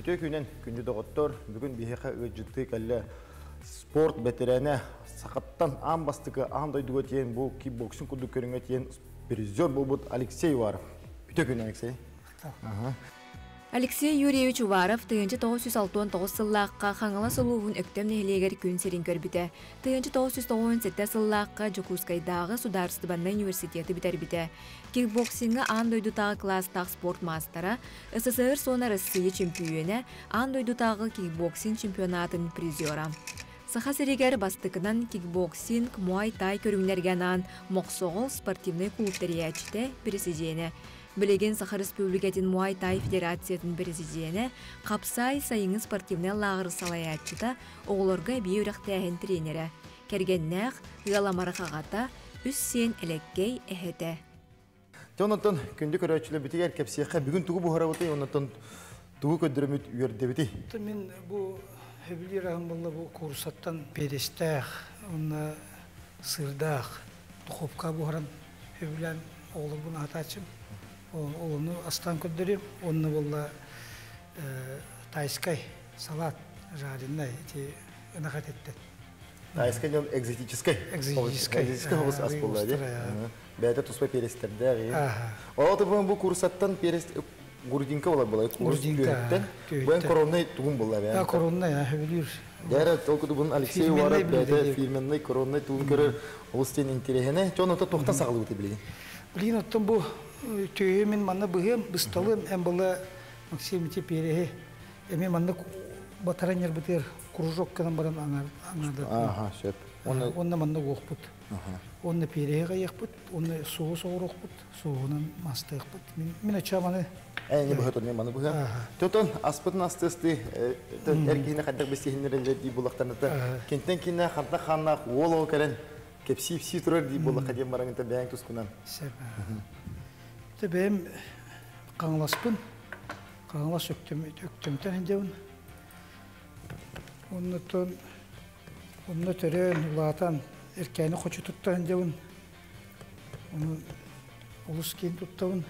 Үтүө күнүн, күндү доҕоттор, бүгүн биһиэхэ ыалдьыттыы кэллэ спорт бэтэрээнэ, сахаттан аан бастакы аан дойдуга тиийэн бу кикбоксинг курдук көрүҥҥэ тиийэн призер буолбут Алексей Уваров. Үтүө күн, Алексей. Алексей Юрьевич Уваров 1969 сыллаахха Хаҥалас улууһун Өктөм нэһилиэгэр күн сирин көрбүтэ. 1997 сыллаахха Дьокуускайдааҕы судаарыстыбаннай университеты бүтэрбитэ. Кикбоксиҥҥа аан дойдутааҕы кылаастаах спорт маастара, СССР уонна Россия чөмпүйүөнэ, аан дойдутааҕы кикбоксинг чемпионатын призера. Саха сиригэр бастакынан кикбоксинг, муай-тай көрүҥнэргэ анаан Мохсоҕол спортивнай кулууп тэрийээччитэ, президенэ. Билигин Саха Республикатын Муай-Тай Федерациятын президенэ, Хапсаай сайыҥҥы спортивнай лааҕыр салайааччыта, оҕолорго эбии үрэхтээһин тренерэ, кэргэннээх, ыал амарах аҕата, үс сиэн элэккэй эһэтэ. Дьэ онтон күндү көрөөччүлэрбитигэр кэпсиэххэ бүгүн тугу буһарабытый, онтон тугу көрдөрөмүт үөрдэбитий? Мин бу сөбүлүүр аһым буолла бу куурусаттан перестээх уонна сыырдаах духовка буһаран сөбүлээн оҕолорбун аһатааччым. Ону астаан көрдөрүм. Онно буолла тайскай салат жареный эти ынах этиттэн. Тайскай дьон экзотическай. Экзотическай. Экзотическай оҕус ас буолла дии. Бэйэтэ туспа перестердээх. Ол бу курсаттан перес грудинка буолар буолар. Грудинка. Бу эн коронный тугун буолла бэйэ. Коронный, сөбүлүүр. Дээрэ толкутубун Алексей Уваров бэйэтэ фирменный коронный тугун көрөр олус диэн интэриэһинэй. Дьон ото туохтан саҕалыыбыт билигин? Билигин оттон бу төһө мин манна быһыам, бысталыам, эн была Максим ити переһи эми маннык батаран ярбытыгар кружок гынан баран аҥаардатым. Аха, сөп. Онно маннык уохпут. Онно переһи хайыахпыт, онно суоһу соҕуруохпут, суоһунан мастыахпыт. Мин оччо маны Эни быһа маны быһа. Тотон аспытын астысты эр киһини хайдах бистиһиннэрэллэр дии буллахтарната кентен кине ханта ханнаах уол оҕо кэлэн кэпсии турар дии буоллахха диэн бараҥыта бэйэҥ тускунан. Сөп. Те бэйэм Хаҥаласпын. Хаҥалас Өктөмтөн сылдьабын. Оннуттан онно төрөөн, улаатан, Эркээни хочотуттан сылдьабын. Ону олус киэн туттабын.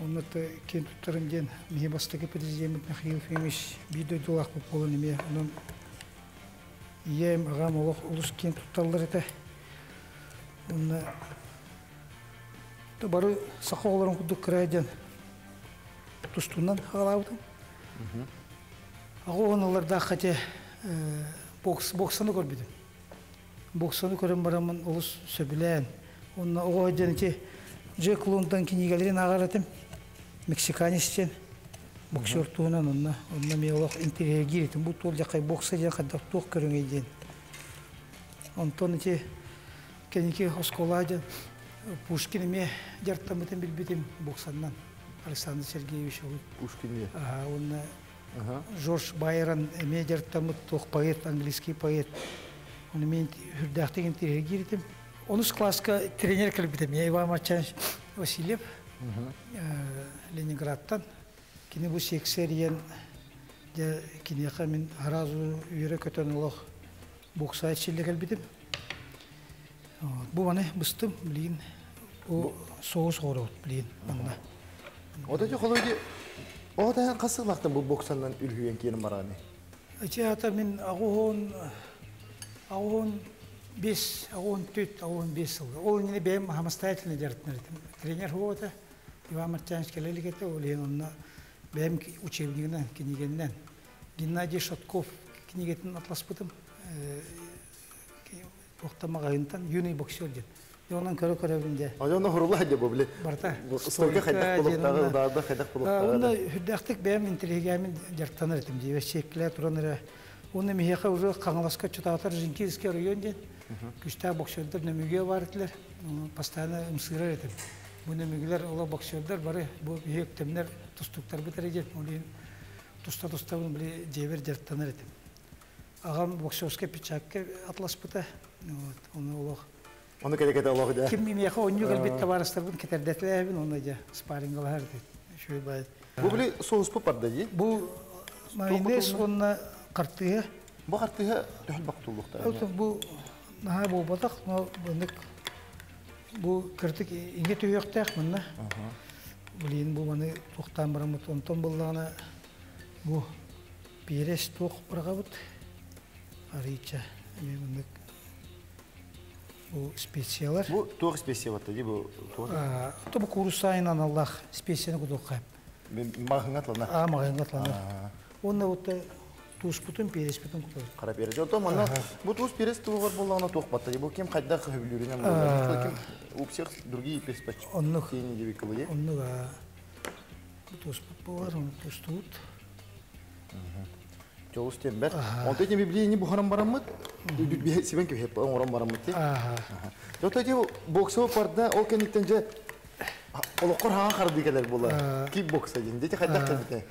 Онно киэн туттарым диэн миһи бастакы президеммит Михаил Ефимович биир дойдулаахпыт буолан эмиэ онон ийэм, аҕам олох олус киэн тутталлар этэ. Уонна бары саха оҕолорун курдук кыра диэн тустуунан аҕалаабытым. Аҕа уһуналардаах хате бокс, боксаны көрбүтүм. Боксаны көрөн бараммын олус сөбүлээн. Уонна оҕо диэн ити Джек Лондон кинигэлэрин ааҕар этим. Мексиканец диэн боксер туһунан онно онно эмиэ олох интэриэһиргиир этим. Бу туол дьахай бокса диэн хайдах туох көрүҥэй диэн. Онтон ити кэнники оскуола диэн Пушкин эмиэ дьарыктаммытын билбитим боксаннан. Александр Сергеевич ол. Пушкин Уонна Жорж Байрон эмиэ дьарыктаммыт туох поэт, английский поэт. Оны мен үрдээхтик интэриэһиргиир этим. Онус класска тренер кэлбитим. Я Иван Марчанович Васильев Ленинградтан. Кини бу секция диэн дьэ киниэхэ мин сразу үөрэ көтөн олох бокса эрчиллэ кэлбитим. Бу маны быстым, билигин бу соус оҕоробут билигин манна. Ото дьэ холоди О таһан хас сыллаахтан бу боксаннан үлһүйэн киирэн барааны? Ити ата мин 85, 84, 85 сылга. Ол иннинэ бэйэм самостоятельно дьарыктанар этим. Тренер хуота Иван Мартьянович кэлэ илик этэ, ол иһин онно бэйэм учебнигынан, кинигэннэн Геннадий Шатков кинигэтин атласпытым. Туохтан маҕаһыынтан юный боксер диэн. Онон көрө-көрөбүн дьэ. Онон хорула дьэ бу били. Барта. Стойка хайдах булуктааҕы, удаарда хайдах булуктааҕы. Онно үрдээхтик бэйэм интеллигиэмин дьарыктанар этим дии. Сиэккилээ туран эрэ. Уонна миһиэхэ уже Хаҥаласка чутаатар Жинкинский район диэн күстээх боксердар нөмүгүө баар этилэр. Постоянно ымсыырар этим. Бу нөмүгүлэр ола боксердар бары бу биһи өктөмнөр тустуктарбыт эрэ диэн. Ол иһин туста-тустабын били дьиэбэр дьарыктанар этим. Аҕам боксерскай печатка атласпыта. Вот, ону олох. Ону кэтэ-кэтэ олох дьэ. Ким миэхэ онньу кэлбит табаарыстарбын кэтэрдэтилээбин, онно дьэ спаррингалаһар этим. Үчүгэй баай. Бу били соуспу барда дии. Бу майонез уонна хартыыһа. Бу хартыыһа төһөл бактуллуктар? Бу наһаа буолбатах, но бынык бу кыртык иҥэ түһүөхтээх манна. Билигин бу маны туохтаан бараммыт онтон буллаҕына. Бу перец туох быраҕабыт. Арыыча эмиэ маннык бу специялар. Бу туох специя батта дии бу туох? То бу куурусайын аналлаах специяны кутуохха. Маҕаһыҥҥа атланар. Аа, маҕаһыҥҥа атланар. Уонна вот тууспутун, переспитин кутабыт. Хара перец. Ото манна бу туус перец туһугар буоллаҕына туох батта дии. Бу ким хайдах сөбүлүүрүнэн буолар. Ким у всех другие предпочтения дебикылы. Оннук туспут буолар, оны тустубут. Жолус тембер. Онто эти библияны бухаран бараммыт, сибен кебе оҥорон бараммыт. Жото эти боксо парда ол кэнниттэн же олоххор хаан харды келер була. Кикбокса диэн. Дети хайдах кэлбите.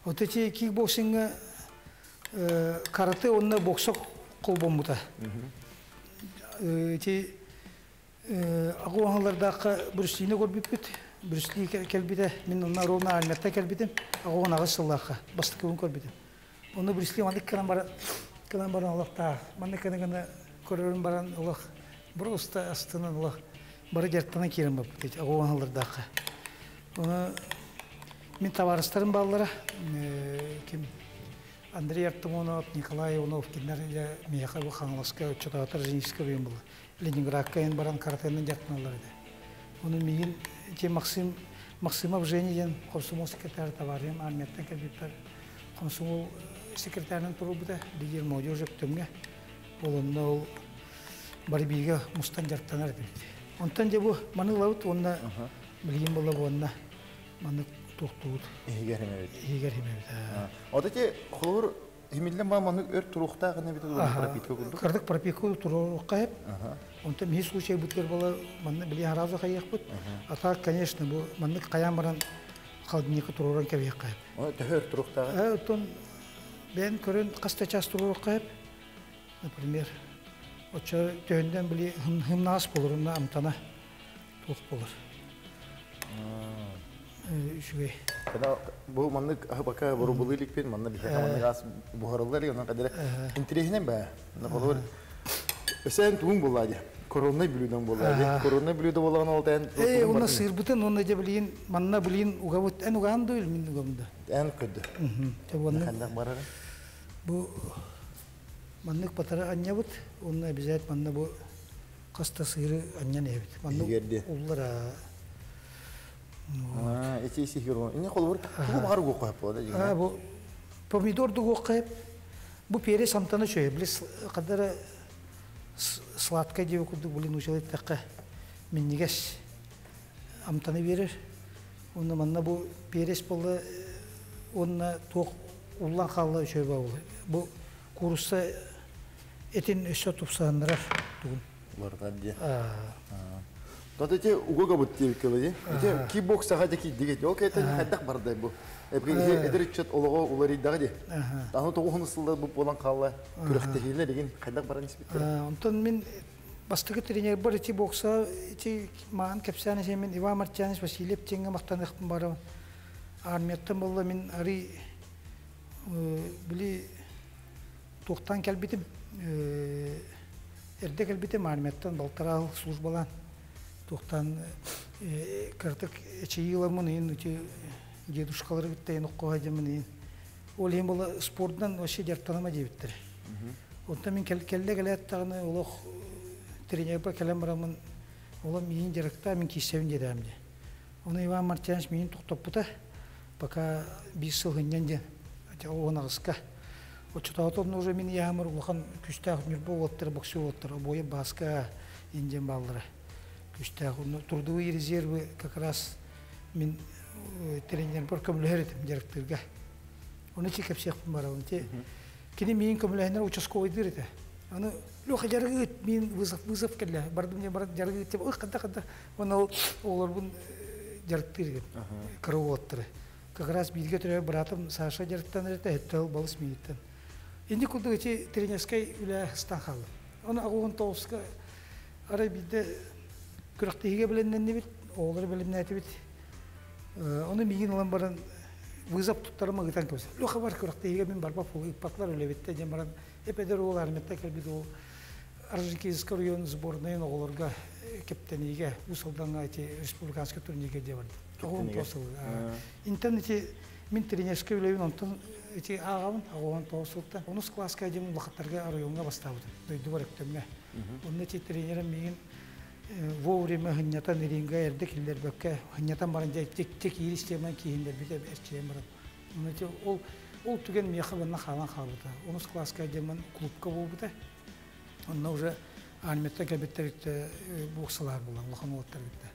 Вот эти кикбоксинга карате онна бокса холбоммута. Эти Аҕуоһалардаахха Брюслини көрбүппүт. Брюсли кэлбитэ. Мин онно ровно армията кэлбитим. Аҕуон аҕыс сыллаахха бастакыбын көрбүтүм. Онно Брюсли маннык гынан баран гынан баран олохтоох. Маннык гына гына көрөрүн баран олох просто астынан олох бары дьарыктанан киирэн барбыт аҕуоһалардаахха. Ону мин табаарыстарым бааллара ким Андрей Артамонов, Николай Иванов кинилэр дьэ миэхэ бу Хаҥаласка оччотооҕу Рожническай район буолла. Ленинградка иһин баран каратэнэн дьарыктаналлар этэ. Ону миигин ити Максим Максимов Женя диэн комсомол секретарь товарищем армияттан кэлбиппэр комсомол секретарынан туруорбута лидер молодежи Өктөмҥө. Ол онно ол бары бииргэ мустан дьарыктанар этибит. Онтон дьэ бу маны ылабыт уонна билигин буолла уонна маннык туохтуубут. Иһигэр химэбит. Иһигэр химэбит. Вот эти холобур химиллэн баа маннык өр туруохтаах гына эбитэ дуо пропитка курдук? Кырдык пропитка туруохха хэп. Онтон миһи случай бутгар була манна били харазы хайыахпыт. А так, конечно, бу маннык хайаан баран холодильникка туруоран кэбиһиэххэ хэп. Оны төһө өр туруохтааҕый? Оттон бэйэн көрөн хаста час туруохха хэп. Например, оччо төһөндөн били хымнаас болор, онно амтана туох болор. Үчүгэй. Бу маннык пока боробулуу иликпин, манна биһиэхэ маннык ас буһарыллар, онон кадere интириэһинэн баа. Холобур, өсөөн тугун буллаа дии. Коронный блюдом буллаа дии. Коронный блюдо буоллаҕына ол тэн Э, уонна сыырбытын уонна дьэ билигин манна билигин угабыт эн угаан дуо мин угабын да. Эн көдө. Уонна барара. Бу маннык батара анньабыт, уонна обязательно манна бу хаста сыыры анньан иһэбит. Манна уллара. Эти сихир. Ине холбур тугу баҕар угуохха хөп. Бу помидор дугуохха хөп. Бу перец амтана чөйө. Билес кадара сладкай диэби курдук блин учалыттахха минньигэс амтаны биэрэр. Онно манна бу перец буолла уонна туох уллан хаалла үчүгэй буолла. Бу куурусса этин өссө тупсаһыннарар тугун. Бардар дии. Тот эти угога бут диэбиккэ дии. Ити кикбокс саха дьэ киирдигит. Ол кэтэн хайдах бардай бу? Эдэр ыччат олоҕо уларыйдаҕа дии. Аны тоҕуһун сылда бу буолан хаалла. Күрэхтэһиилэр игин хайдах баран испиттэрэ? Онтон мин бастакы тренербар ити бокса ити маан кэпсээн мин Иван Мартьянович Васильев диэҥҥэ махтаныахпын барабын. Армияттан буолла мин арый били туохтан кэлбитим эрдэ кэлбитим армияттан балтараа службалаан туохтан кыратык эчэйии ыламмын иһин ити дедушкалары кытта иһин оккоһо дьаммын иһин ол иһин була спордунан вообще дьарыктаныма диэбиттэрэ. Онтон мин кэллэ кэлээт даҕаны олох тренербар кэлэн бараммын олом миигин дьарыктаа мин киирсэбин диэтэҕим дии. Ону Иван Мартьянович миигин тохтоппута пока биир сыл сынньан диэн 18-ка. Оччотооҕу онно уже мин ийэһэмэр улахан күүстээх Ньурба уолаттара, боксер уолаттара, обоев Бааска индиан бааллара күүстээх. Онно трудовые резервы как раз мин тренербар көмөлөһөр этим дьарыктыырга. Ону чи кэпсиэхпин барабын. Кини миин көмөлөһөннөр участковайдыыр этэ. Аны Леха дьарыгыт миин вызов вызов кэллэ. Бардым диэн баран дьарыгыт деп ых хадда хадда уонна ол оҕолорбун дьарыктыыр этим. Кыра уолаттары. Как раз бииргэ төрөөбүт быраатым Саша дьарыктанар этэ, өттө балыс миигиттэн. Инник курдук ити тренерскэй үлэ ыстан хаалла. Оны 19-ка арай биирдэ күрэхтэһиигэ бэлэмнэннибит, оҕолору бэлэмнээтибит. Ону миигин ылан баран вызов туттарым ыытан кэбис. Леха бар күрэхтэһиигэ мин барбап ыыппатылар үлэбиттэ диэн баран эп-эдэр уол армияттан кэлбит уол Орджоникидзевский район сборнайын оҕолорго кэптэниигэ Уус Алдаҥҥа ити республиканскай турнирга дьэ барды. Тоҕуон сыл. Интэн ити мин тренерскэй үлэбин онтон Ити ааҕабын, 89 сылтан. Онус кылааска дьим улахаттарга оройуоҥҥа бастаабытым, дойдубар Өктөмҥө. Онно ити тренерим миигин вовремя хынньатан ринга эрдэ киллэрбэккэ, хынньатан баран дьэ тик иирис теман киһиннэрбитэ эрчийэн баран. Онно ити ол ол түгэн миэхэ манна хаалан хаалбыта. Онус кылааска дьэммин клубка буолбута. Онно уже армияттан кэлбиттэр боксалар буолан улахан уолаттар кытта.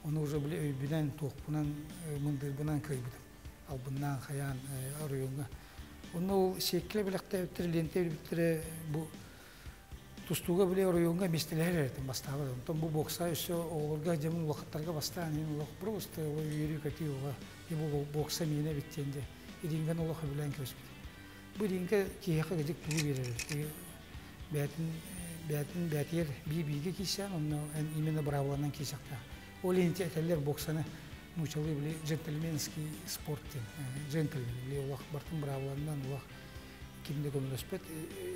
Ону уже били өйбүнэн, туохпунан, мындырбынан кыайбытым. Албыннаан, хайаан оройуоҥҥа. Онно ол сиэккилэ бэлэхтээбиттэрэ, лиэнтэ биэрбиттэрэ бу тустууга били оройуоҥҥа миэстэлэһэр эрэтин бастаабат. Онтон бу бокса өссө оҕолорго дьэмин улахаттарга бастаан иһин олох просто үөрүү-көтүү оҕо бу бокса миэнэ эбит диэн дьэ ириҥгэн олох өбүлээн кэбиспит. Бу ириҥгэ киһиэхэ кыдьык тугу биэрэр бээтин бээтин бээтигэр бии-биигэ киирсээн онно эн именно быраабыланан киирсэхтээх. Ол иһин этэллэр боксаны нуучалыы били джентльменский спорт диэн джентльмен били олох бартын быраабыланан олох ким да көмөлөспөт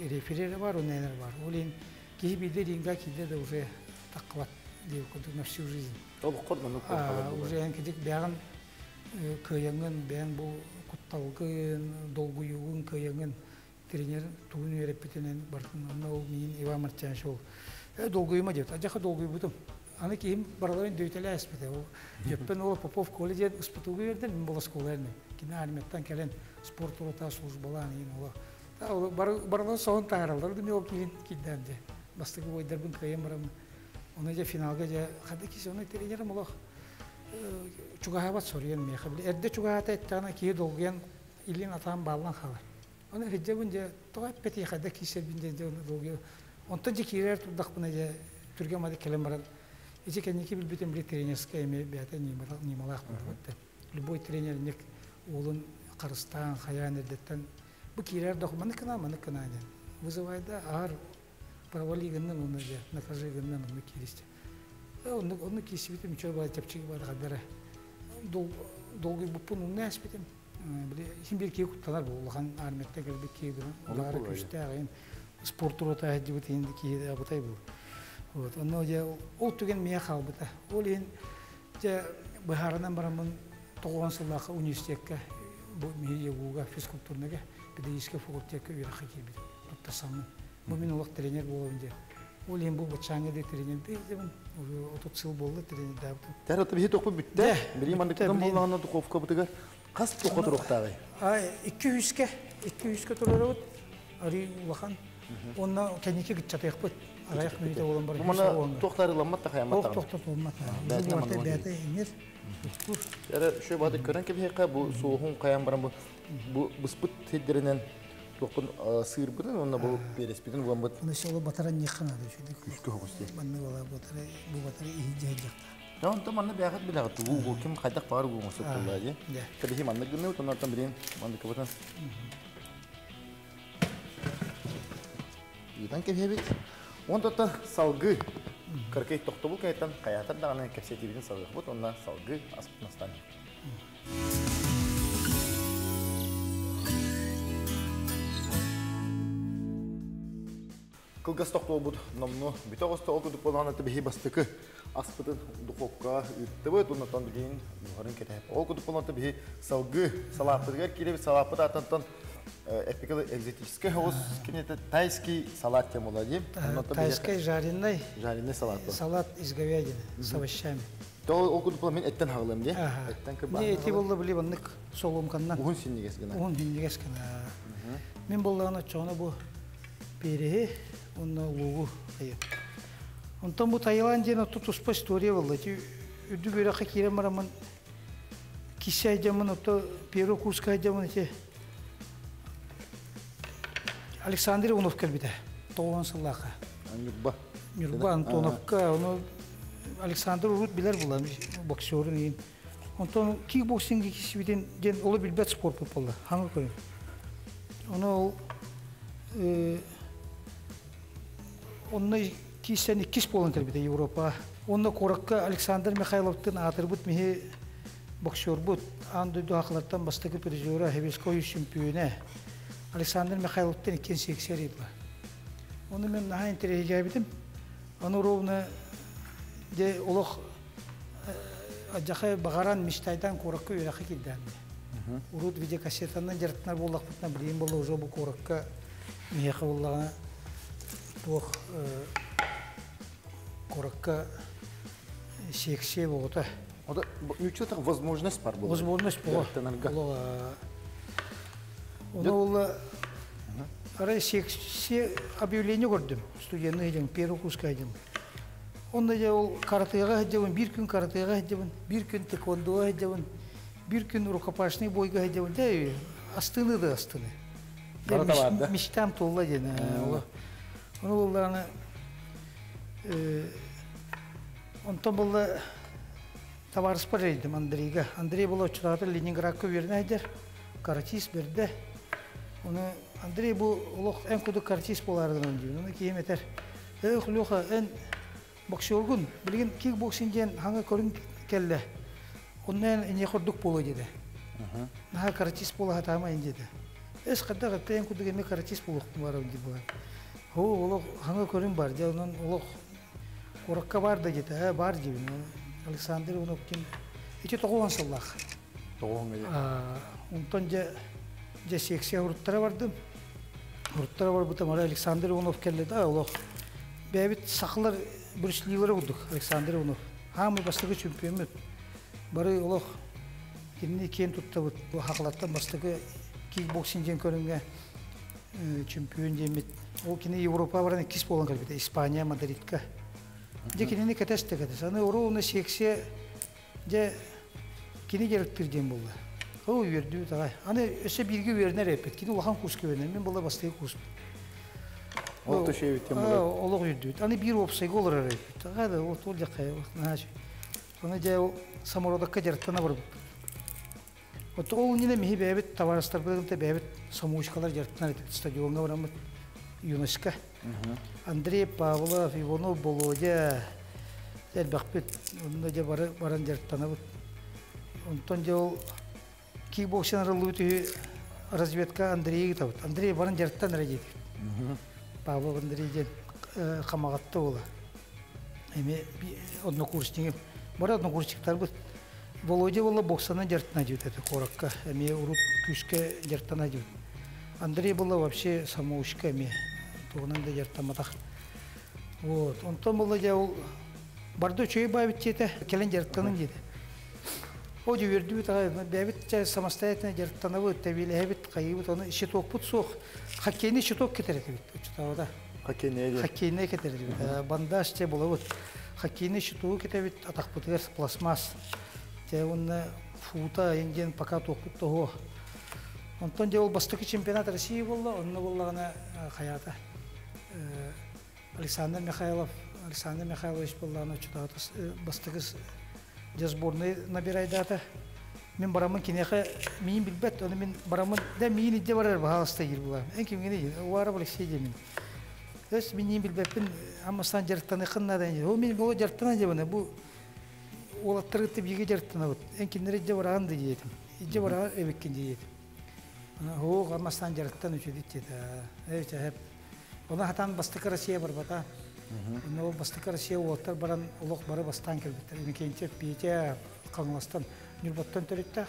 рефери бар, оннэнер бар. Ол иһин киһи биирдэ ринга киирдэ да уже таххыбат диир курдук на всю жизнь. Олоххор маннык Уже эн кидик бэҕин кыайаҥын, бэйэҥ бу кутталгын, долгуйуугун кыайаҥын тренер тугун үөрэппитинэн бартын онно ол миин Иван Мартьянович ол долгуйума диэт. Адьаха долгуйбутум. Аны киһим бараларын дөйтөлөө эспите. Ол дьөппөн ол Попов Коля диэн ыспытууга бердим, мин була школа эрним. Кини армияттан кэлэн спорт урута службалаан иин ола. Бараларын соһун таһараллар да мен ол киһин киирдээн дьэ. Бастакы бойдарбын кыайан бараммын. Оны дьэ финалга дьэ хада киси оны тренерим олох чугаһаабат соруйан миэхэ. Эрдэ чугаһаата эттэҕинэ киһи долгуйан илин атаан бааллан хаалар. Оны хиджабын дьэ тоҕо эппэтий хайда киирсэрбин дьэ дьэ долгуйа. Онтон дьэ киирэр турдахпына дьэ түргэн мады кэлэн баран ити кэнники билбитим били тренерскэй эмиэ бэйэтэ ньымалаах буолбут. Любой тренер ник уолун харыстаан хайаан эрдэттэн бу киирэр дох маны кына маны кына диэн вызывайда аар провали гыннан уонна дьэ накажи гыннан онно кииристэ. Оннук оннук киирсибитим үчүгэй баар чэпчэки бар хаддара долгуйбуппун умна эспитим. Били син биир киһи куттанар бу улахан армияттан кэлбит киһи гынан улаара күүстээх ин спорт уруота сылдьыбыт иһин киһи абытай бу. Вот онно дьэ ол түгэн миэхэ хаалбыта. Ол иһин дьэ быһаарынан бараммын тоҕуон сыллаахха университекка бу МИИ-ГУга физкультурныйга педагогическай факультекка үөрэххэ киирбитим туттарсаммын. Бу мин олох тренер буолабын диэн. Ол иһин бу баччааҥҥа да тренердии уже 30 сыл буолла тренердаабытым. Тэр ото биһи тохпу бүттэ. Били манныктан буоллаҕына духовкабытыгар хас туха туруохтааҕый? Икки үскэ, икки үскэ турарабыт. Ари улахан. Онно кэнники кыччатыахпыт. Аҕыйах мүнүүтэ буолан баран. Мана туохтарыламмат да хайаммат. Туох тохтотулмат. Бээтэ иҥир. Эрэ шөй бады көрөн кэбиһиэххэ бу суоһун хайан баран бу быспыт сирдэринэн туохпун сыырбытын уонна бу переспитин уламмыт. Оны соло батаран ньыххан ады шүдүк. Күскө хоҕус дии. Манны була батары бу батары иһи дьэһэллэхтэ. Да онтон манна бэйэҕит билэҕит тугу ким хайдах баар угу оҥостор буоллаа дии. Тэбиһи маннык гынныбыт оннортон билин манныкыбытын ыытан кэбиһэбит. Онтон салгыы кыракый тохтобул кэнниттэн хайаатар даҕаны кэпсэтиибитин салгыахпыт уонна салгыы аспытын астаан Кылгас тохтобулбут номнуо бүтэ оҕуста ол курдук буоллаҕына биһи бастакы аспытын духовкаҕа ыыттыбыт уонна билигин буһарын кэтэһэп. Ол курдук буоллаҕына биһи салгыы салааппытыгар киирэбит салааппыт аатантан эпикал экзотический соус кините тайский салат тем була дии. Тайский жареный жареный салат. Салат из говядины с овощами. То ол курдук мин эттен хаҕылым дии. Эттен кырбаан. Не эти болла били баннык соломканнан. Уһун синнигес гына. Уһун синнигес гына. Мин боллаҕына чоҕуна бу переһи уонна луугу айым. Онтон бу Таиланд диэн отто туспа история буолла. Ити үрдүк үөрэххэ киирэн бараммын киссэ айдьаммын отто первый курска айдьаммын ити Александр Иванов кэлбитэ тоҕуон сыллаахха. Ньурба. Ньурба Антоновка ону Александр урут билэр буолан боксерун иин. Онтон кикбоксинг кисибитин диэн олу билбэт спорт буолла. Хаҥа көрүҥ. Ону ол онно киирсэн иккис буолан кэлбитэ Европа. Онно куоракка Александр Михайловтын аатырбыт миһи боксербут, аан дойду хахалартан бастакы призера, Хебеско чемпионэ Александр Михайловтын иккиэн секция арыйдылар. Ону мен наһаа интэриэһиргээбитим. Ону ровно дьэ олох адьаха баҕаран мечтайдан куоракка үөрэххэ киирдээн. Урут видеокассетанан дьарыктанар буоллахпытына, билигин буолла уже бу куоракка миэхэ буоллаҕына туох куоракка секция буолута. Ничего возможность бар буолла. Возможность буолла. Оны ол арай секция объявление көрдүм. Студенты дем, первый курска дем. Онно дьэ ол каратэҕэ сылдьабын, биир күн каратэҕэ сылдьабын, биир күн тэквондоҕа сылдьабын, биир күн рукопашный бойга сылдьабын. Дьэ астыны да астыны. Мечтам туолла диэн. Ону буоллаҕына онтон буолла табаарыспар эрийдим Андрейга. Андрей буолла оччотооҕута Ленинградка үөрэнэ сылдьар, каратист бэрдэ. Ону Андрей бу олох эн курдук каратист буолаары гынан диибин. Ону киһим этэр, «Эх, Леха, эн боксергун, билигин кикбоксинг диэн хаҥа көрүҥ кэллэ. Онно эн эниэхэ ордук буолуо диэтэ. Наһаа каратист буола сатаама эн диэтэ. Эс хайдах этэ эн курдук эмиэ каратист буолуохпун баарым дии буолан. Оо, олох хаҥа көрүҥ бар дьэ, онон олох куоракка бар да диэтэ, ээ бар диибин. Александр Иванов ким ити 90 сыллаах. 90 Онтон дьэ дьэ секция уруттара бардым. Уруттара барбытым ара Александр Иванов кэллэ да олох бэйэбит сахалар Брюс Лилары курдук Александр Иванов. Хаамый бастакы чемпиоммут. Бары олох кинини киэн туттабыт. Бу хахалаттан бастакы кикбоксинг диэн көрүҥҥэ чемпион диэммит. Ол кини Европа баран иккис буолан кэлбитэ Испания Мадридка. Дьэ кинини кэтэс да кэтэс. Аны ровно секция Дьэ, кини дьарыктыыр диэн буолла. Ол үөрдүбүт аҕай. Аны өссө бииргэ үөрэнэр эппит. Кини улахан курска үөрэнэр. Мин буолла бастакы курспут. Ол төшөбүттэн буолар. Олох үөрдүбүт. Аны биир уопсайга олорор эппит. Аҕай да ол туол дьаххай наһаа Оны дьэ ол самородокка дьарыктана барбыппыт. Вот ол иннинэ миһи бэйэбит табаарыстарбытын бэйэбит самоучкалар дьарыктанар этибит стадиоҥҥа бараммыт юноска. Андрей Павлов, Иванов Володя элбэхпит. Онно дьэ бары баран дьарыктанабыт. Онтон дьэ ол кикбоксинг арыллыбыт үһү разведка Андрейы ыытабыт. Андрей баран дьарыктан эрэ диэтибит. Павлов Андрей диэн Хамаҕатта уола. Эми однокурснигым. Бары однокурсниктарбыт. Володя буолла боксанан дьарыктана диэбит этэ куоракка. Эмиэ урут күүскэ дьарыктана диэбит. Андрей буолла вообще самоучка эмиэ. Тугунан да дьарыктамматах. Вот. Онтон буолла дьэ ол барды үчүгэй баайбыт диэтэ. Кэлэн дьарыктанын диэтэ. О дьэ үөрдүбүт аҕай. Бэйэбит чэ самостоятельно дьарыктанабыт, тэбиэлэһэбит, хайыыбыт. Ону щитокпут суох. Хоккейный щиток кэтэр этибит. Оччотооҕута. Хоккейный диэн. Хоккейный кэтэр этибит. Бандаж чэ булабыт. Хоккейный щитогу кэтэбит, атахпытыгар пластмасс. Дьэ уонна фута диэн пока туохпут тоһуо. Онтон дьэ ол бастакы чемпионат России буолла, онно буоллаҕына хайаата Александр Михайлов, Александр Михайлович буоллаҕына оччотооҕута бастакы дьэ сборнай набирайдаата. Мин бараммын киниэхэ миин билбэт, ону мин бараммын да миин илдьэ барар баһаалыста диир буолаам. Эн кимҥиний? Уаров Алексей диэмин. Өс мин билбэппин, аммастан дьарыктаныаххын наада. Ол мин бу дьарыктана дьабына бу уолаттары кытта бииргэ дьарыктанабыт. Эн кинилэри илдьэ бараҕын да диэтим. Илдьэ бараҕа эбиккин диэтим. Оһуох аммастан дьарыктан үчүдүт диэтэ. Ээ Ону хатан бастакы Россия барбата. Онно ол бастакы Россия уолаттар баран олох бары бастаан кэлбиттэр. Иннокентьев Петя Хаҥаластан Ньурбаттан төрүттээх.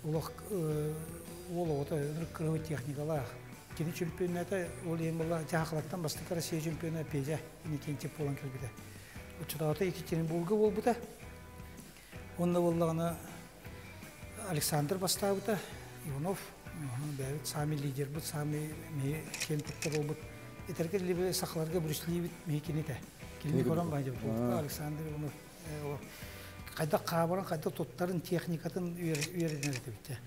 Олох уол оҕото ынырык кыраһы техникалаах. Кини чемпионата ол иһин буолла Дьаһахалаттан бастакы Россия чемпиона Петя Иннокентьев буолан кэлбитэ. Оччотооҕута Екатеринбурга буолбута. Онно буоллаҕына Александр бастаабыта, Иванов, бэйэбит саамай лидербит, саамай миһи киэн тутта буолбут. Этэргэ дылы сахаларга Брюс Либит миһи кинитэ. Кинини көрөн баайдыбыт. Александр Иванов хайдах хаабарын, хайдах туттарын, техникатын үөрэнэр этибит.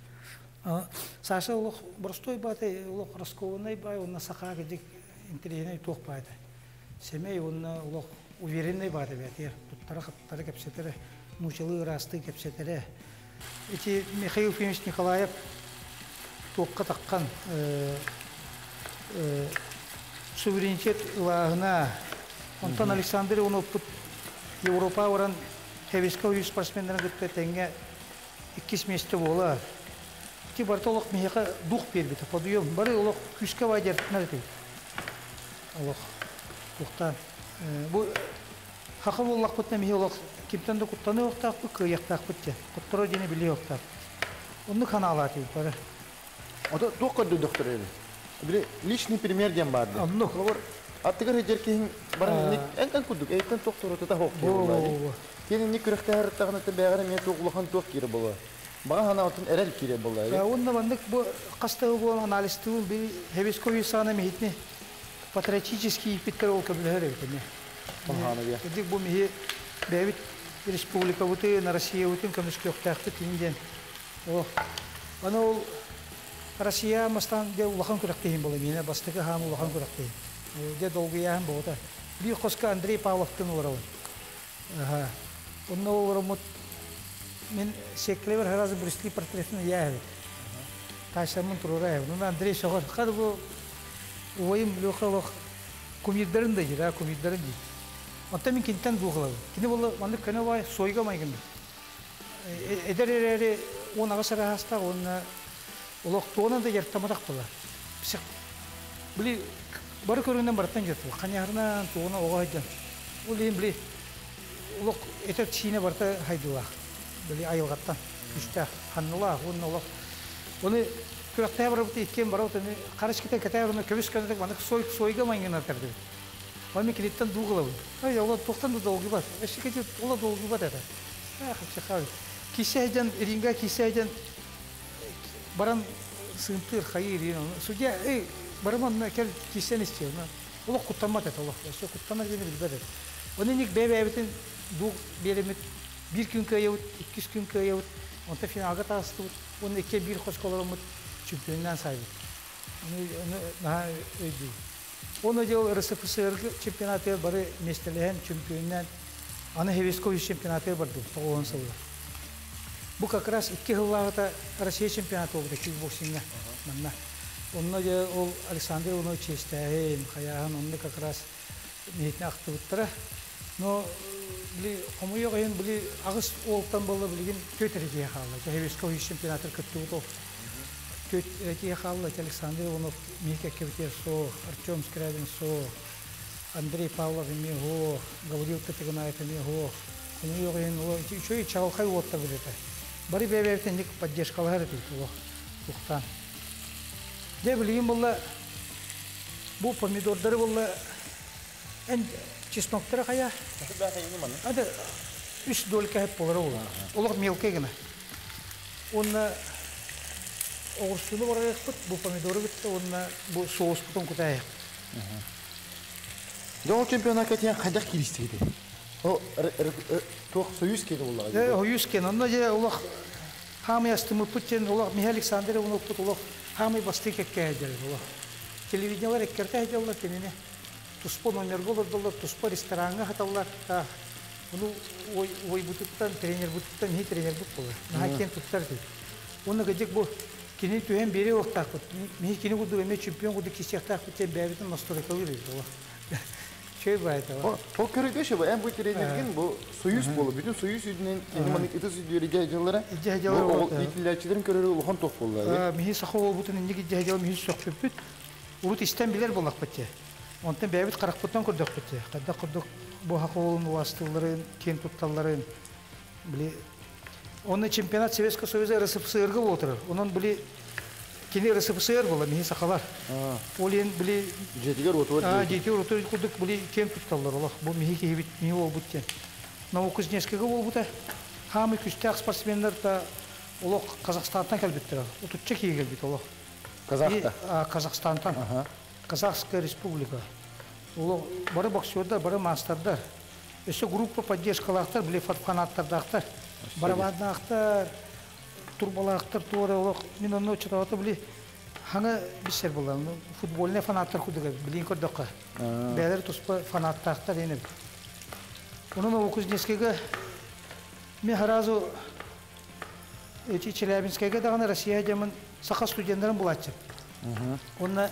Саша олох простой баата, олох раскованный баай, онно сахаа кыдьык интэриэһинэй туох баайда. Сэмэй уонна олох уверенный баата бээтигэр туттара-хаптара кэпсэтэрэ, нуучалыы ыраастыы кэпсэтэрэ. Ити Михаил Ефимович Николаев туохха таххан суверенитет ылааһына, онтон Александр Ивановпут Европа баран Хевиска ойуу спортсменнарын кытта тэҥҥэ иккис миэстэ буола. Ити барыта олох миһиэхэ дух биэрбитэ, подъем. Бары олох күүскэ баай дьарыктанар этибит. Олох туохтаан бу хаха буоллахпытына миһи олох кимтэн да куттаныахтаахпыт, кыайыахтаахпыт диэн. Хотторо диэни билиэхтаахпыт. Оннук ханаалаах этибит бары. Ото туох көрдөрдөхтөр эби? Били личный пример диэн баар дии. Оннук. Холобур, аттыгар сылдьар киһиҥ баран инник эн эн курдук эйиттэн туох турута хоох киһи буоллаа дии. Киэн инник күрэхтэһэр ырыттаҕына бэҕэр эмиэ туох улахан туох киирэ буолуо. Баҕа санаабытын эрэл киирэ буоллаа дии. Уонна маннык бу хас да буолан анализтыыбын били Хевискович саҕана миһитини патриотический ииппиттэр ол көмөлөһөр эбит эмиэ. Хонхаана Кырдьык бу миһи бэйэбит республикабытын, Россиябытын көмүскүөхтээхпит иһин диэн. О, аны ол Россия бастаан дьэ улахан күрэхтэһиим буолла миэнэ бастакы хаам улахан күрэхтэһиим. Дьэ долгуйааһын буолта. Биир хоско Андрей Павловтын олоробун. Аха. Онно олороммут мин Секлевер сразу Брюс Ли портретин ыйаа эбит. Таайсаммын туруора эбит. Онно Андрей сөҕөр. Хады бу убайым Леха олох кумирдарын да диир, кумирдарын диир. Оттон мин кинтэн дууһалабын. Кини буолла маннык көнө баай суойга майгыннык. Эдэр эрээри 18 араастаах уонна олох туонан да дьарыктамматах буолар. Псих били бары көрүҥүнэн барыттан дьарыктабыт. Ханьаһарынан туона оҕо сылдьан. Ол иһин били олох этэр сиинэ барыта хайдылаах. Били айылҕаттан күүстээх, ханналаах уонна олох Оны күрэхтэһэ барабыт иккиэн барабыт аны харыс китэн кэтээн уонна көбүс көнөтүк маннык сой сойга майгынатар диэбит. Оны киниттэн дуу кылабын. Ай ола туохтан да долгуйбат. Өссө кити ола долгуйбат этэ. Ах, чахал. Кисе дьон ринга кисе дьон баран сыынтыыр хайыыр иин судья эй барыман кел кисен истиэ олох куттаммат этэ олох өссө куттанар диэни билбэт этэ. Оны ник бэйбэйбитин дуу биэремит биир күн кыайабыт, иккис күн кыайабыт, онтон финалга таҕыстыбыт уонна икки биир хоско олороммут чемпионнаан саайбыт. Ону наһаа өйдүүбүн. Уонна дьэ ол РСФСР чемпионатыгар бары миэстэлэһэн чемпионнаан аны Хевескович чемпионатыгар бардыбыт 90 сылга. Бу как раз икки сыллааҕыта Россия чемпионата буолбута кикбоксиҥҥа манна. Онно дьэ ол Александр Иванович чиэстээһин, хайааһын онно как раз миһитин ахтыбыттара. Но били хомойуох иһин били аҕыс уолтан буолла билигин түөрт эрэ киһи хаалла. Хевескович чемпионатыгар кыттыбыт ол түөрт эрэ киһи хаалла. Александр Иванов миһик эккэбитигэр суох, Артем Скрябин суох, Андрей Павлов эмиэ суох, Гаврил Тытыгынаев эмиэ суох. Хомойуох иһин ол үчүгэй чаҕылхай уоттарбыт этэ. Бары бэйэ-бэйэбитин инник поддержкалаһар этибит олох тухтаан. Дьэ билигин буолла бу помидордары буолла эн чесноктары хайа? Ады үс долька хэп болар ол. Олох мелкий гына. Уонна оҕурсуну барайахпыт, бу помидору битте уонна бу соуспутун кутайахпыт. Дьэ ол чемпионакка тиийэн хайдах кииристигитий? Ол туох союз киэнэ буоллаҕа дии? Союз киэнэ. Онно дьэ олох хаамый астыммыппыт диэн олох Михаил Александрович оппут олох хаамый бастыы кэккэ сылдьар олох. Телевидениелар эккэртэ сылдьаллар кинини. Туспа номерга олордоллор, туспа рестораҥҥа сыталлар. Ону уойбутуттан, тренербутуттан иһи тренербут буолар. Наһаа киэн туттар этибит. Уонна кырдьык бу кини түһэн биэриэ уохтаахпыт. Миһи кини курдук эмиэ чемпион курдук киирсиэхтээхпит диэн бэйэбитин настройкалыыр эбит олох. Үчүгэй баайта. Ол көрүгө бу эн бу тренерген бу союз буолу бүтүн союз үрдүнэн кини маннык ытыс үрдүөрүгэ дьыллара бу иитиллээччилэрин көрөрү улахан туох буолла. Миһи саха уолбутун инник иддьэ дьыл миһи сөхпүппүт. Урут истэн билэр буоллахпыт дии. Онтон бэйэбит харахпыттан көрдөхпүт дии. Хайдах курдук бу саха уолун убаастыылларын, киэн тутталларын били Онно чемпионат Советского Союза РСФСР-га буола турар. Онон били кини РСФСР буола, миһи сахалар. Ол иһин били дьиэтигэр уотугар дьиэтигэр уотугар курдук били киэн тутталлар олох. Бу миһи киһибит, миһи уолбут диэн. Новокузнецкийга буолбута. Хаамый күстээх спортсменнар да олох Казахстантан кэлбиттэр. Отучча киһи кэлбит олох. Казахта? Казахстантан. Казахская республика. Олох бары боксердар, бары маастардар. Өссө группа поддержкалаахтар, били фанаттардаахтар, барабаннаахтар, турбалаахтар туора олох мин онно оччотооҕута били хаҥа биссэр буолла футбольнай фанаттар курдук эбит билин көрдөххө бэйэлэр туспа фанаттаахтар диэн эбит. Онон Новокузнецкийга мен сразу эти Челябинскайга даҕаны Россия дьамын саха студеннарын булааччы. Уонна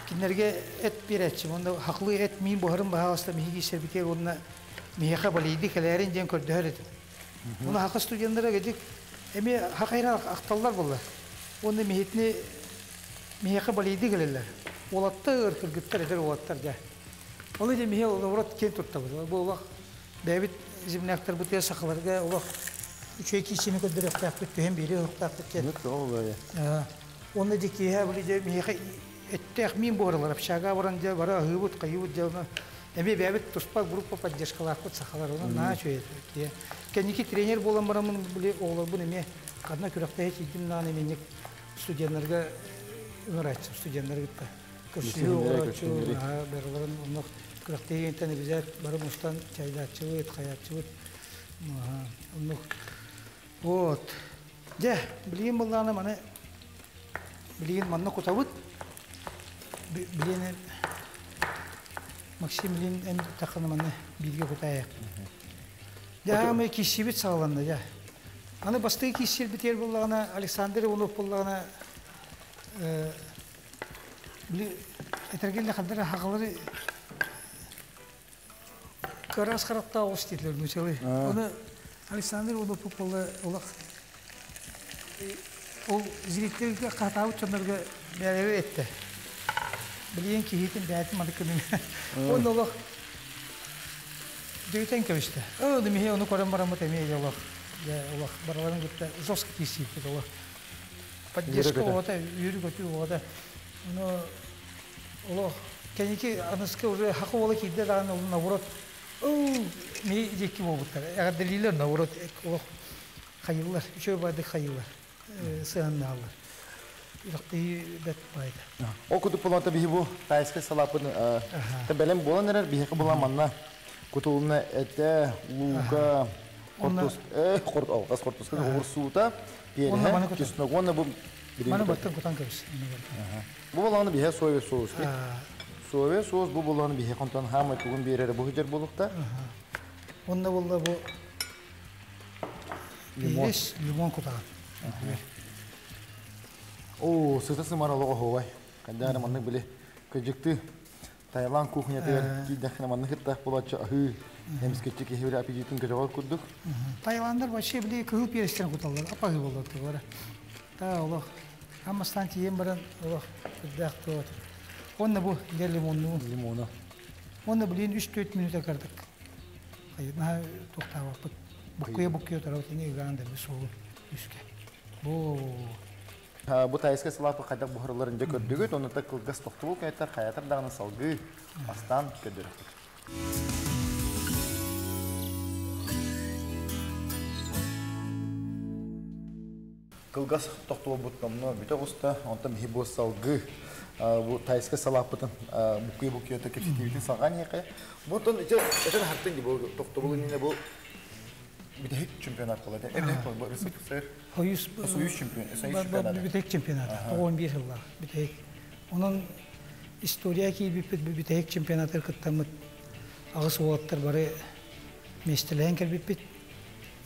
кинилэргэ эт биэрээччим. Уонна хахлыы эт миин буһарын баһааласта миһиги истэрбитигэр уонна миһиэхэ балийды кэлээрин диэн көрдөһөр этим. Уонна хака студеннара кедик эмиэ хахайра ахталлар буолла. Уонна миһитини миһиэхэ балийды кэлэллэр. Уолаттар, кыргыттар, эдэр уолаттар дьэ. Ол иһин миһи наоборот киэн туттабыт. Бу олох бэйэбит земляктарбытыгар сахаларга олох. Үчүгэй киисини көрдөрүөхтээхпит, түһэн биэриэхтээхпит диэн. Онно дьэ киэһэ били дьэ миэхэ эттээх миин буһаралар, общага баран дьэ бары аһыыбыт, хайыыбыт дьэ ону эмиэ бэйэбит туспа группа поддержкалаахпыт сахалар, ону наһаа үчүгэй этэ. Кэнники тренер буолан бараммын били оҕолорбун эмиэ ханна күрэхтэһэ тиийдим даҕаны эмиэ студеннарга ыҥырааччым, студеннары кытта көрсүһүү оҕорооччу, наһаа барыларын онно күрэхтэһиинтэн обязательно бары мустан чайдааччыбыт, хайааччыбыт. Оннук. Вот. Дьэ, билигин былаана маны билигин манна кутабыт. Билигин Максим билигин эн таххана маны бииргэ кутаайах. Дьэ, аамай киссибит саҕаланна дьэ. Аны бастакы киссирбитигэр буоллаҕына Александр Иванов буоллаҕына били этэргиллэ хандар хахалары кыраас харахтаах оҕус дииллэр нуучалыы. Оны Александр Иванов буолла олох ол зрительгэ хатаабыт дьоннорго бэйэлэрэ эттэ. Билигин киһитин бэйэтин маннык гынын. Уонна олох дөйүтэн кэбистэ. Оо, миһи ону көрөн бараммыт эмиэ олох олох барыларын кытта жестко киирсииппит олох. Поддержка оҕото, үөрүү-көтүү оҕото. Ону олох кэнники аныска уже хака уола киирдэ даҕаны ол наоборот ми диэки буолбуттар. Эҕэрдэлиилэр наоборот олох хайыллар, үчүгэй баайдык хайыллар, сыһаннааллар. Үрэхтии бэт баайда. Ол курдук буланта биһи бу тайскай салаапын бэлэм буолан эрэр биһиэхэ була манна кутулунна этэ, луука, хортус, хорт, алҕас хортуска оҕурсуута, пиэрэһэ, чеснок уонна бу Маны баттан кутан кэбис. Бу булааны биһэ соевый соус. Соевый соус бу булааны биһэ контон хаамай тугун биэрэрэ бу хыдьар буолукта. Онно буолла бу перец, лимон кутаҕын. Оо, сыта сымар олоҕо оһуобай. Хайдах маннык били кыдьыкты Таиланд кухнятыгар киирдэххинэ маннык ыттаах буолааччы аһыы эмискэччи киһи били аппетитин көтөҕөр курдук. Таиландар вообще били кыһыл перецтэрин куталлар, апаһыы буолар тыллара. Та олох аммастан тиийэн баран олох үрдээх туот. Онно бу дьэ лимоннуу. Лимона. Онно билин 3-4 минута кардык. Наһаа туохтаабаппыт. Буккуйа-буккуйа турабыт ини ыгаан да суолу үскэ. Бу Бу тайскай салаапы хайдах буһарылларын дьэ көрдүгүт, онно кылгас тохтобул кэнниттэн хайатар даҕаны салгыы астаан көрдөрөхпүт. Кылгас тохтобулбут номнуо бүтэ оҕуста, онтон биһи бу салгыы бу тайскай салааппытын буккуйа-буккуйа кэпсэтиибитин салҕаан иһиэххэ. Бу тон ити этэн аһартын ди бу тохтобул иннинэ бу бүтэһик чемпионат буолар. Эбэһик РСФСР Союз Союз чемпион Союз чемпионата. Бүтэһик чемпионата. 91 сыллаах бүтэһик. Онон история киирбиппит бүтэһик чемпионатыгар кыттаммыт аҕыс уолаттар бары миэстэлэһэн кэлбиппит.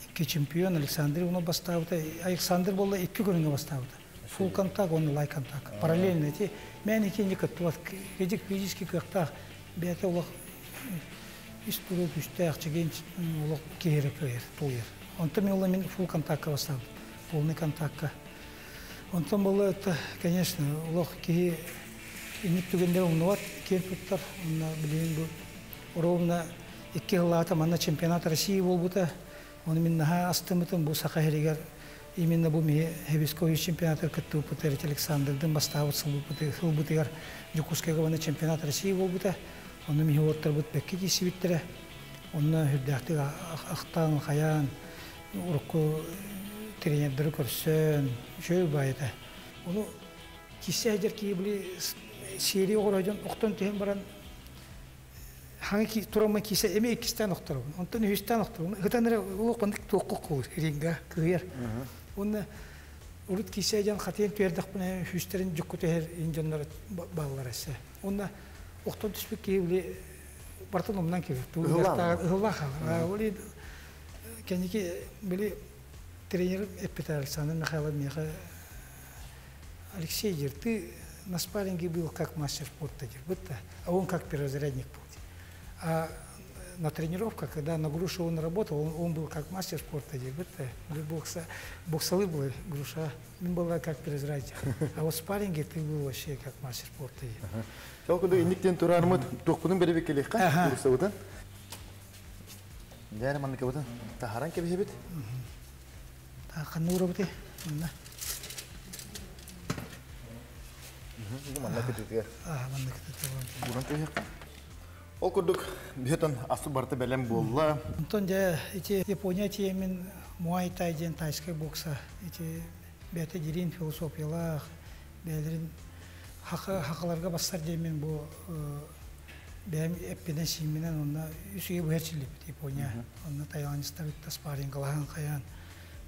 Икки чемпион Александр Иванов бастаабыта. Александр буолла икки көрүҥҥэ бастаабыта. Фулл контакт уонна лай контакт. Параллельно эти мээн икки кыттыбат. Физически кыахтаах бэйэтэ олох ис турук үстээх чэгиэн олох киһи кыайар, тулуйар. Онтон мен мен фулл контактка бастаабыт. Полный контактка. Онтон буолла это, конечно, олох киһи инник түгэннэр умнубат, киэн туттар. Онно билигин бу ровно 2 сыллаата манна чемпионат России буолбута. Оны мин наһаа астыммытым бу Саха сиригэр именно бу ми Хебискович чемпионатыгар кыттыбыппыт Александрдын бастаабыт сылбытыгар Дьокуускайга уонна чемпионат России буолбута. Онно миһи уоттарбыт бэккэ киирсибиттэрэ. Онно үрдээхтик ахтан, хайаан, урукку тренердери көрсөн, үчүгэй баайыта. Ону киирсэ сылдьар киһи били серия оҕоройдон охтон түһэн баран хаҥа тураммын киирсэ эмиэ иккистээн охторобун. Онтон үһүстээн охторобун. Ытан эрэ олох маннык туохха куур ринга кыһыйар. Уонна урут киирсэ дьон хатыйан түһэрдэхпинэ үһүстэрин дьукку түһэр ин дьоннор бааллар эссе. Уонна охтон түспүт киһи били бартын умнан кэлэр. Ыһыллаах хаалар. Били кэнники били тренер эппитэ Александр Михайлов миэхэ Алексей диир, ты на спарринге был как мастер спорта, диир, а он как переразрядник был. А на тренировках, когда на грушу он работал, он был как мастер спорта, диир, бокса, боксалы была груша, он была как переразрядник. А вот в спарринге ты был вообще как мастер спорта. Ол курдук инниктен турармыт туохпунун беребек келиэххэ курсабытын. Дьэ маннык кыбытын таһаран кэбиһэбит. Ханна уурабыты? Манна. Манна кытытыгар. Манна кытытыгар. Уран кэһиэххэ. Ол курдук, биһэтон асу барыта бэлэм буолла. Онтон дьэ ити Япония тиэмин Муай Тай диэн тайскай бокса ити бэйэтэ дириҥ философиялаах, бэйэлэрин хахаларга бассар диэмин бу бэйэм эппинэн-сиимминэн онно үс үйэ быһа чиллибит Япония. Онно таиландецтар кытта спаррингалаһан хайаан.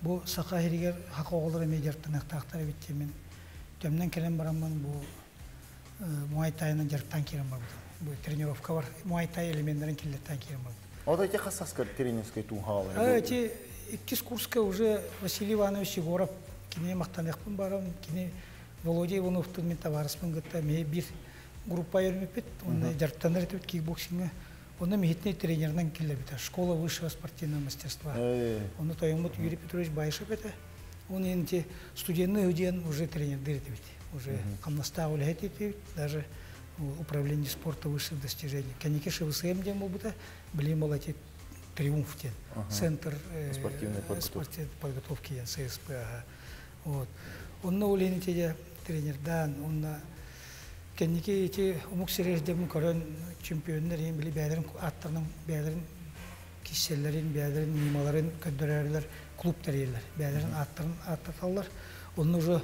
Бу саха иһигэр хаха оҕолор эмиэ дьарыктаныахтаахтар эбит диэмин төмнөн кэлэн бараммын бу Муай Тайынан дьарыктаан киирэн барбытым. Бу тренировка бар. Муай Тай элеменнэрин киллэртээн киирэн барбытым. Вот эти хасаскар тренерской туһаалар. Эти иккис курска уже Василий Иванович Егоров кини мақтаныахпын барам, кини Володя Ивановтун мин табаарыспын кытта эмиэ биир группа өрмүппүт. Онно дьарыктанар этибит кикбоксиҥҥа. Онно миһитинэй тренеринэн киллэрбитэ. Школа высшего спортивного мастерства. Онно тойоммут Юрий Петрович Баишев этэ. Он инти студенный диэн уже тренердир этибит. Уже хамнастаах үлэһит этибит. Даже управление спорта высших достижений. Кэнники ШВСМ диэн буолбута. Билим ол эти триумф диэн. Центр спортивной подготовки. Подготовки диэн ЦСП. Вот. Онно ол инти тренердан, онно кэнники ити омук сирэрдэмин көрөн чемпионнар иһин били бэйэлэрин аттарынан бэйэлэрин кисселлэрин, бэйэлэрин ньымаларын көрдөрөрлөр, клуб тэрийэллэр. Бэйэлэрин аттарын аттаталлар. Онно уже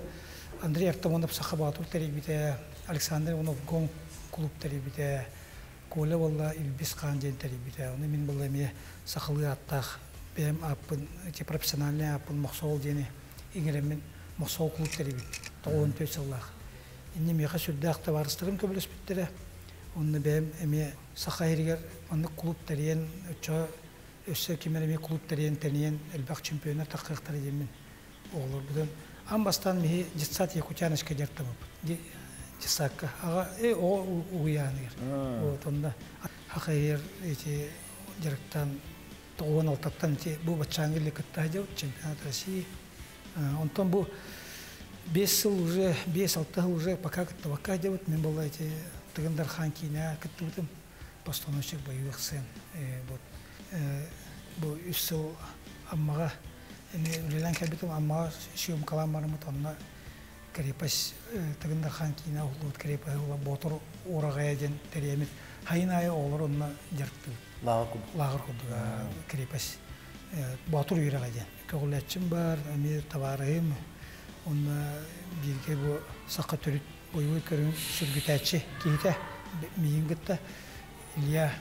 Андрей Артамонов Саха Баатур тэрийбитэ, Александр Иванов Гонг клуб тэрийбитэ, Коля буолла Илбис Хаан диэн тэрийбитэ. Ону мин буолла эмиэ сахалыы ааттаах бэйэм ааппын, эти профессиональный ааппын Мохсоҕол диэни иҥэрэммин Мохсоҕол клуб тэрийбит. 94 сыллаах. Инньэ миэхэ сүрдээх табаарыстарым көмөлөспүттэрэ. Онно бэйэм эмиэ Саха иһигэр маннык клуб тэрийэн, оччо өссө ким эрэ эмиэ клуб тэрийэн, тэнийэн элбэх чемпионнар таххыахтара диэммин оҕолорбутун аан бастаан миһи детсад Якутяночка дьарыктаммыппыт. Детсадка аҕа оҕо уһуйааныгар. Вот онно хахайыр эти дьарыктаан 96-тан ити бу баччааҥҥы илэ кытта сылдьабыт чемпионат России. Онтон бу 5 сыл уже, 5-6 сыл уже пока кыттыбакка сылдьабыт. Мин буолла эти Тыгын Дархан киинэ кыттыбытым. Постановщик боевых сцен. Вот бу үс сыл Аммаҕа эмиэ үлэлээн кэлбитим. Аммаҕа съемкалаан бараммыт онно крепость Тыгын Дархан киинэ уһуллубут крепость ула Ботур Ураҕайа диэн тэрийэммит хайын аайы оҕолор онно дьарыктыыбыт. Лааҕыр курдук. Лааҕыр курдук крепость Боотур үөрэҕэ диэн. Көҕүлээччим баар, эмиэ табаарыһым. Онно бииргэ бу саха төрүт бойобуой көрүҥ сүргүтээччи киһитэ миигин кытта Илья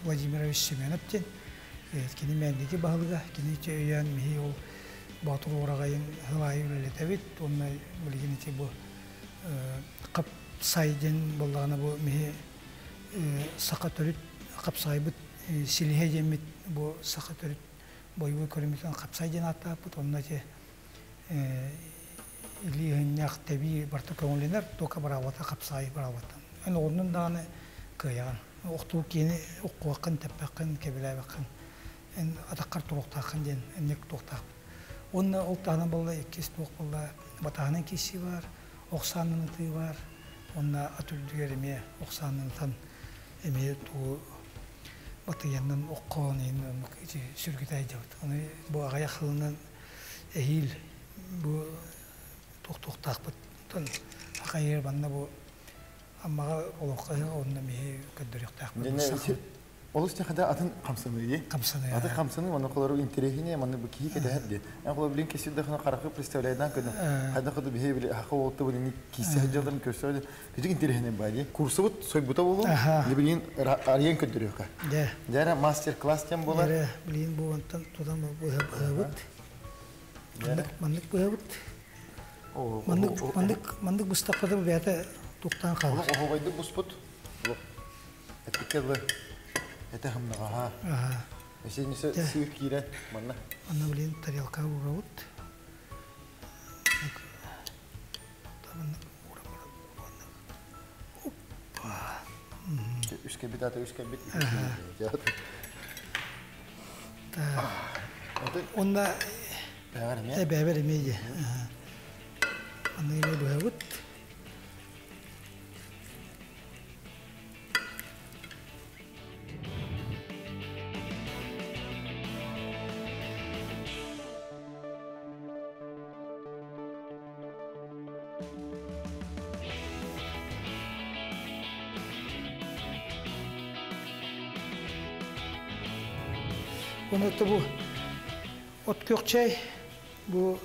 Владимирович Семенов диэн. Кини Мээндиги баһылыга, кини өйөөн миһи ол Боотур уораҕайын сыл аайы үлэлэтэбит. Уонна билигин ити бу хапсай диэн буоллаҕына бу миһи саха төрүт хапсайбыт силиһэ диэммит бу саха төрүт бойобуой көрүҥүтүн хапсай диэн ааттааппыт. Онно ити илии ыһынньах тэбии барыта көҥүллэнэр, только быраабата хапсаай быраабаттан. Эн оҕоннун даҕаны кыайаҕын. Охтуу киини уккуоххын, тэппэххин, кэбилээбэххин. Эн атаххар туруохтааххын диэн эмньик туохтаахпыт. Уонна ол таһынан буолла иккис туох буолла батаһынан киирсии баар, ох саанынан ытыы баар. Уонна ат үрдүгэр эмиэ ох саанынан ытан эмиэ туу батыйаннан оккоон иһин оннук ити сүргүтэ айдьабыт. Ону бу аҕыйах сылынан эһиил бу туох-туохтаахпыт хахайыр манна бу Аммаҕа олоххо онно миһи көрдөрүөхтээхпит. Олус тэхада атын хамсаныы. Хамсаныы. Атын хамсаныы манна холору интэриэһине манна бу киһи кэтэһэр ди. Эн холор билин кесир дахына харахы представляйдан көдөн. Хайда ходу биһи били хаха уолта билини кисе хаджаларын көрсө кижик интэриэһине баа ди. Курсубут сойбута болу. Билин арыйан көддөрүөхэ. Дьэ мастер-класс тем болар. Дьэ билин бу онтон тутан быһабыт. Маннык быһабыт. Маннык маннык маннык быстахпыта бэйэтэ туктаан хаалар. Олох оһоҕойдук буспут. Эппиккэ дылы этэ хымнаҕаһа. Эсинисе сыыр киирэн манна. Манна билин тарелка уурабыт. Оппа. Үс кэлбит ата үс кэлбит. Онна бэбэр эмиэ дии. Манна эмиэ быһабыт. Оны бу от күөх чай, бу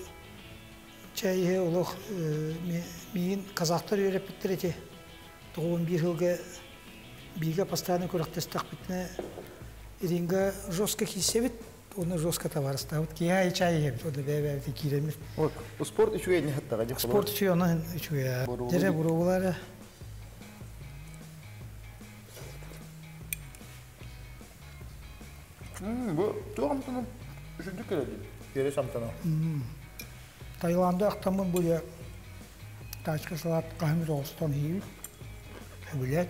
чай олох миин казахтар үйрәппиттер эти. 91 жылга биге постоянно күрәктәстәк ринга жестко кисебит, оны жестко товарыстабыт. Кия чай ебит, оны бәбә киремит. Спорт үчүгэй не хаттага. Спорт үчүгэй, оны үчүгэй. Дере бурулары. Бу туох амтаны үшүндүк келеди. Перес амтаны. Таиланда ақтамын бұл тачка салат кахмир оғыстан хийбит. Билет.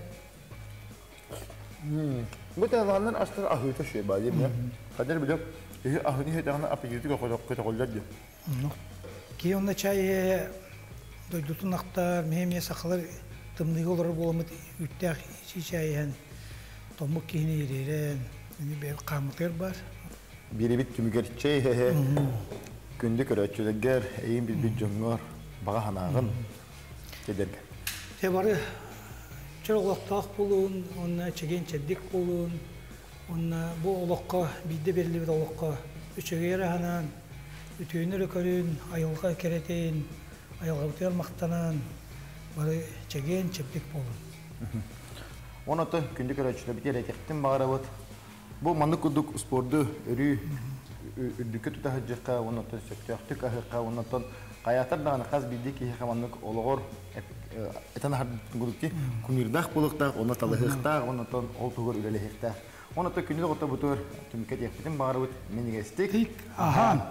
Бу Таиландын астар ахыта шуй ба деп. Кадер билеп, ахыны хетагына аппетити көтөкөлдөр деп. Ки онна чай дойдутун ақтар, меме сақалар тымныгы олар боламыт үттәк чай томук кихини иререн, бер камытыр бар. Бирибит түмүгер чей хе күндү көрөчүлөгөр, эйин билбит жоңгор, бага ханагын кедерге. Те бары чыролоктоох болуун, онна чеген чеддик болуун, онна бу олокко бидде берилибит олокко үчөгөр ханан, үтүүнөр көрүн, айылга керетин, айылга бутер мактанан, бары чеген чеддик болуун. Оното күндү көрөчүлө битер этектин багарабыт. Бу маннык кудук спорду өрүү үрдүккө тутаһыджыкка, онотон сөптөөхтүк аһыкка, онотон каятар даганы хас бидди киһи маннык ологор этен хардык кумирдах булуктах, оны талыһыктах, онотон ол тугур үлелеһиктах. Оното күндү готто бутур түмкө тиэхпитин багарабыт менигестик. Ахан.